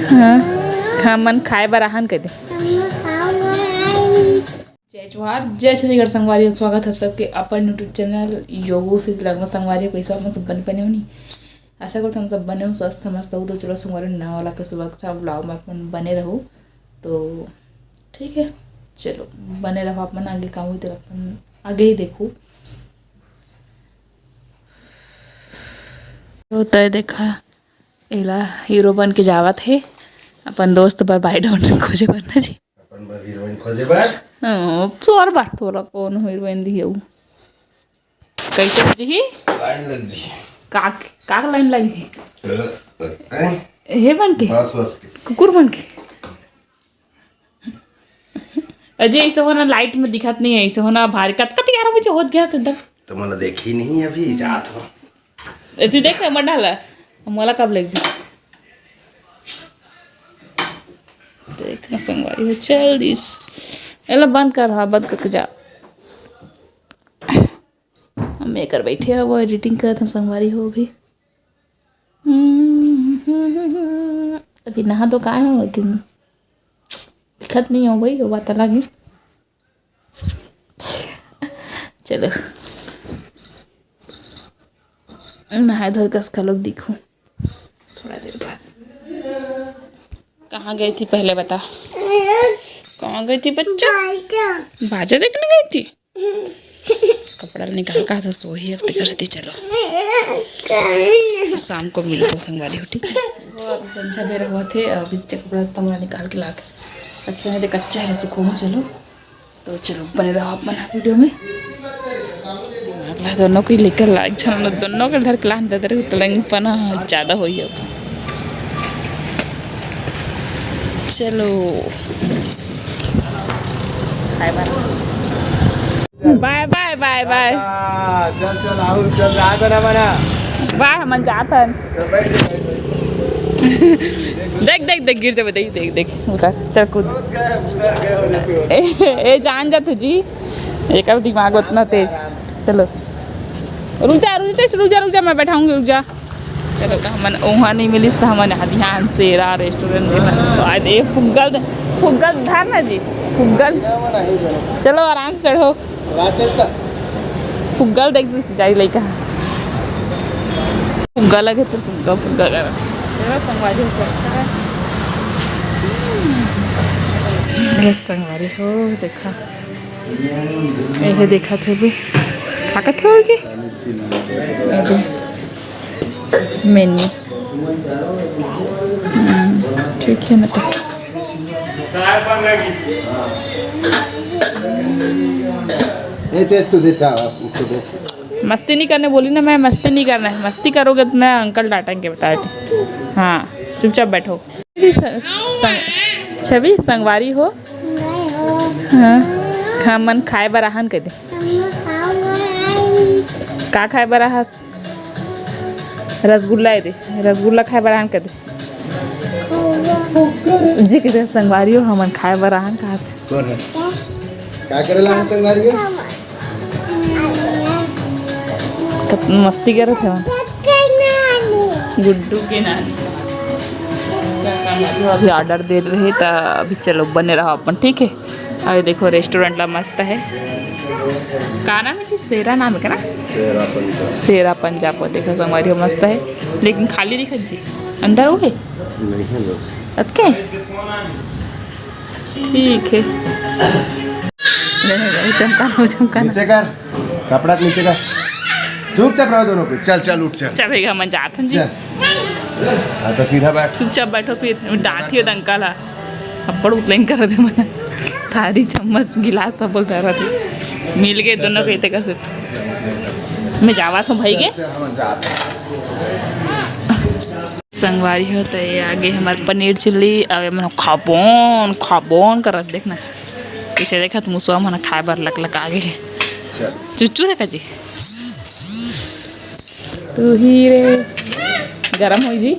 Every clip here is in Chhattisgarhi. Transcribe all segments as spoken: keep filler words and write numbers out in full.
हाँ, हमन खाए बर आहन कह दे। जय जोहार, जय छत्तीसगढ़ संगवारी हो, स्वागत है आप सबके अपन YouTube चैनल योगो से लग में। संगवारी हो, कैसे हो आप मन? सब बने बने हो नी? आशा करत हम सब बने हो, स्वस्थ मस्त हो। तो चलो संगवारी, नवा वाला के शुरुआत था ब्लॉग में अपन बने रहो। तो ठीक है, चलो बने रहो, अपन आगे काम होई तो अपन आगे ही देखो। तो तय देखा, एला हीरो बन के जावत हे अपन दोस्त बर बाई डोन खोजे बर ना जी। अपन बर हीरोइन खोजे बर। हाँ, तोर बर तोला कौन हीरोइन दिही अउ? कैसे बजही? लाइन लग जी। काक, काक लाइन लग जी। अ, अ, अ, हे बन के? बस, बस के। कुकुर बन के? अजय, ऐसे होना लाइट में दिखत नहीं है, ऐसे होना भारी कत कत ग्यारह बजे होत गया तो इधर। तो मोला देखी नहीं अभी, जात हो। ए, तू देख, मंडा ला, मोला कब लग गया? देख ना संगवारी हो, चल दिस। एला बंद कर, हाँ, बंद करके जा। हम एकर बैठे हवो, एडिटिंग करत हम संगवारी हो अभी। अभी नहा तो का हो, लेकिन दिखत नहीं हो भाई, वो बात अलग है। चलो, नहाए धोए कस घलोक दिखूं थोड़ा देर बाद। कहाँ गई थी पहले बता? कहाँ गई थी बच्चा? बाजा। बाजा देखने गई थी। कपड़ा निकाल का तो सोही अब तेकर सेती चलो। शाम को मिलते हो संगवारी हो, ठीक है? वो अभी संझा बेरा हुआ थे, अभी कपड़ा तमरा निकाल के ला के रखे हैं, कच्चा है, सुखो में। चलो, तो चलो बने रहो अपन वीडियो में। दिमाग ला दोनों को लेकर ला, एक झन दोनों के धर के लान दे, तलंग पना ज्यादा होई अब। चलो, बाय बाय, बाय बाय, बाय बाय। हाँ, चल, चल, आओ, चल, रात बना, बना। बाय, हमन जात हन। चल, बैठ, बैठ, बैठ। देख, देख, देख, गिर जाबे, देख, देख, देख, उतर, चल, कूद। ए, ए, जान जाते जी, एकर दिमाग उतना तेज। चलो, रुक जा, रुक जा, रुक जा, रुक जा, मैं बैठाऊंगी, रुक जा। चलो, तो हमन उहाँ नहीं मिलिस, तो हमन यहाँ ध्यान शेरा रेस्टोरेंट में। तो आज ये फुग्गल, फुग्गल धर ना जी, फुग्गल। चलो, आराम से चढ़ो। फुग्गल देख दू सिंचाई लइका। फुग्गा लगे तो फुग्गा, फुग्गा करा। चलो, संगवारी हो, चलता है। ये संगवारी हो, देखा। ये देखा थे भी। क्या कहते हो जी? ये दे। मेन्यू। हम्म, ठीक है ना तो। ए, चल, तू दे चाह, उसको दे। मस्ती नहीं करने बोली ना मैं, मस्ती नहीं करना है। मस्ती करोगे तो मैं अंकल डांटेंगे, बता देती। हाँ, चुपचाप बैठो। स-, संग-, छवि, संगवारी हो? हाँ, हमन खाए बर आहन कह दे। का खाए बर आहस? रसगुल्ला ए दे, रसगुल्ला खाए बर आहन कह दे। जी के दे, संगवारी हो, हमन खाए बर आहन कहत। कौन है? का करे ला आहन संगवारी हो? तो मस्ती करत हे। गुड्डू के नानी। अभी ऑर्डर दे रहे, तो अभी चलो बने रहो अपन, ठीक है? अभी देखो रेस्टोरेंट ला मस्त है। का नाम है जी? शेरा नाम है ना? शेरा पंजाब। शेरा पंजाब, वो देखो संगवारी हो, मस्त है, लेकिन खाली दिखत जी। अंदर हो गए? नहीं है दोस्त। अतके? ठीक है। नहीं, नहीं, चमका ना, चमका ना। नीचे कर, कपड़ा नीचे कर। चुपचाप रहो दोनों को। चल, चल, उठ, चल। चल भैया, मैं जात हूँ जी। चल। हाँ, तो सीधा बैठ। चुपचाप बैठो, फिर डांटियो दंका ला। अब्बड़ उतलेन कर दे मना। थारी चम्मच गिलास सब बोलता रहते। मिल गए दोनों के इतने से। मैं जावा था भाई के। चल, चल, हम जाते हैं। संगवारी हो, तो ये आगे हमार पनीर चिल्ली। अब ये मन खाबोन, खाबोन करत, देखना। इसे देखा तो मुसवा मन खाए बर लक लक आगे। चल। चुच्चू देखा जी। तू ही रे। गरम हो जी।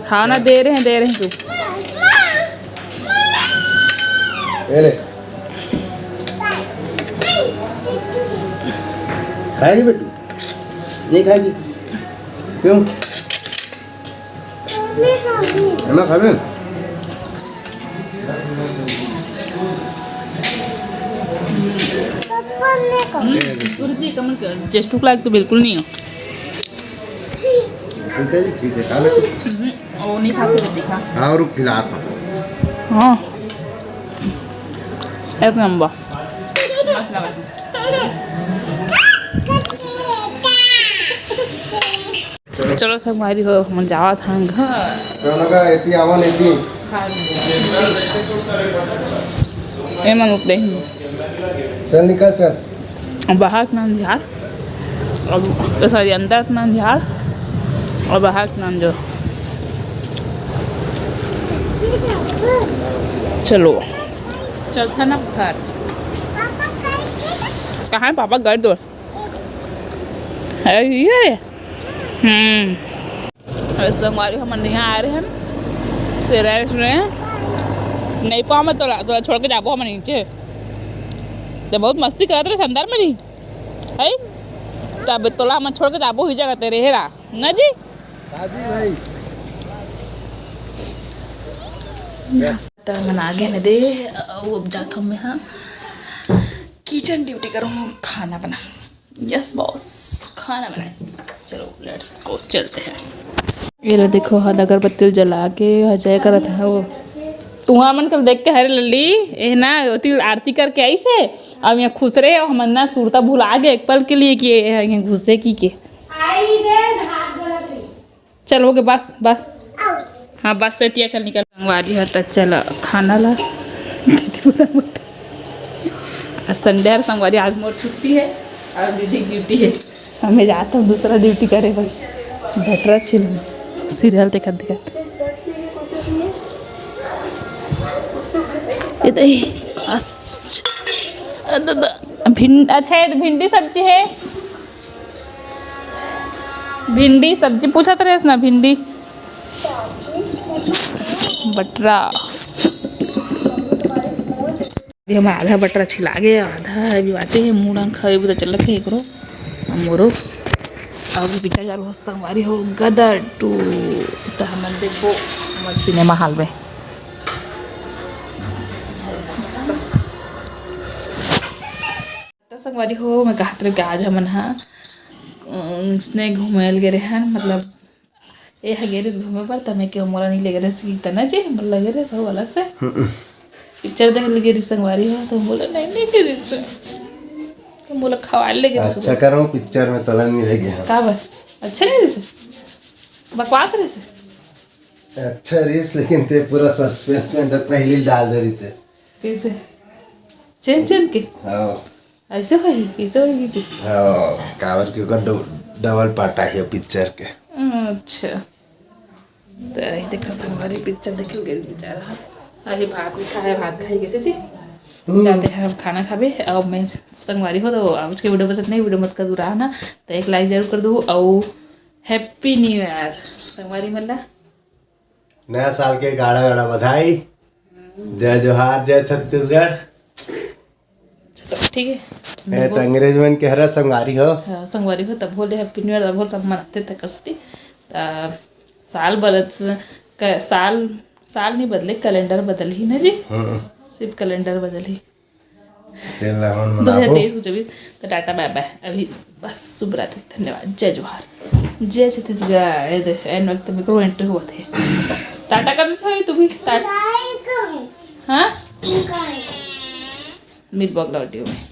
हाँ ना, दे रहे हैं, दे रहे हैं, चुप। ए ले। खाएगी बेटू? नहीं खाएगी? क्यों? है ना, खाबे? सूरज जी, कमल के चेस्ट लायक तो बिल्कुल नहीं हो। ठीक है जी, ठीक है, खा ले। हम्म, वो नहीं खा सकते, खा। हाँ, रुक, खिला था। हाँ, एक नंबर। चलो संगवारी हो, हम जावत हन घर। चलो का एती आवन एती। ए मन उठे। चल निकल चल। अब बाहर के नाम झार। अब तो सॉरी, अंदर के नाम झार। और बाहर के नाम जो। चलो। चलता ना घर। कहाँ है पापा? घर दो। है ये रे। हम्म। अरे संगवारी, हमन यहाँ आ रहे हैं, से रेस्ट में। नहीं पाओ मैं तोला, तोला छोड़ के जाबो हमन नीचे। तो बहुत मस्ती करत रहे अंदर में नहीं, है? तब तोला हमन छोड़ के जाबो ही जगह तेरे हेरा, ना जी? हाँ जी भाई। तो हमन आ गए न दे, वो अब जात हूँ मैं, हाँ, किचन ड्यूटी करूँ, खाना बना। यस बॉस, खाना बनाए। चलो लेट्स गो, चलते हैं। ये लो देखो, हद अगरबत्ती जला के हजय करत है वो। तुहा मन कल देख के, हरे लल्ली, ए ना, ओती आरती करके आई से। अब यहाँ खुश रहे, अब हमन ना सुरता भुला गए एक पल के लिए कि ये यहाँ घुसे की के। चल, हो गए, बस, बस। हाँ, बस, सेतिया चल, निकल। संगवारी ह, त चल, खाना ला। आज संडे है संगवारी, आज मोर छुट्टी है और दीदी की ड्यूटी है। हमें जाता हूँ दूसरा ड्यूटी करे भाई। भटरा छिल सीरियल देखत देखत। ये तो, ये, अस-, अ, द-, द-, भिंड-, अच्छा, ये तो भिंडी सब्जी है। भिंडी सब्जी पूछत रहेस ना, भिंडी बटरा। ये हमर आधा बटरा छिला गे, आधा अभी बाचे हे। मुड़ा खाए भी तो चलत हे एकरो, मोरो। अभी पिक्चर चालू हो संगवारी हो, गदर टू। तो हमन देखबो हमर सिनेमा हॉल में। त संगवारी हो, मैं कहत रहे कि आज हमन हा, अम, इसने घूमे ल गे रहे हन, मतलब, ए ह गे रहिस घूमे बर, त मैं के मोला नहीं ले गे रहिस कि तना जी, मोला लगे रहिस हो अलग से। पिक्चर देखे ल गे रहिस संगवारी हो, तो बोले, "नहीं, नहीं गे रहिस।" तो मोला खवाए ल ले गे रहिस। अच्छा करो, पिक्चर में तोला नहीं ले गया। का बर? अच्छा नहीं रहिस? बकवास रहिस? अच्छा रहिस, लेकिन ते पूरा सस्पेंस में पहले डाल दे रहिस ते। कैसे? चेन चेन के? हाँ। ऐसे होही, कैसे होही दीदी? हाँ, काबर के ओकर डब-, डबल पार्ट आही पिक्चर के। अच्छा। तो ये देखो संगवारी, पिक्चर देखे गे बेचारा। अभी भात भी खाए, भात खाई कैसे जी? हम्म। जाते हैं अब खाना खाबे। अब मैं संगवारी हो तो आज के वीडियो पसंद नहीं, वीडियो मत कर दूरा ना, तो एक लाइक जरूर कर दो। और हैप्पी न्यू ईयर संगवारी मन ला। नया साल के गाड़ा गाड़ा बधाई। जय जोहार, जय छत्तीसगढ़। चलो, ठीक है। ए, तो अंग्रेज मन के हरा संगवारी हो। हाँ, संगवारी हो, तब होले हैप्पी न्यू ईयर, तब होले सब मनाते थे करती। त साल बरस, क-, साल, साल नहीं बदले, कैलेंडर बदल ही ना जी। हम्म। सिर्फ कैलेंडर बदल ही। तेल ला हमन दो हजार तेईस मनाबो। को चौबीस, तो टाटा बाय बाय। अभी बस शुभ रात्रि, धन्यवाद, जय जोहार, जय छत्तीसगढ़। ए देख, एन वक्त में को एंट्री हुआ थे। टाटा कर दे छोरी, तू भी टाटा। हाँ? मित बगला ऑडियो में।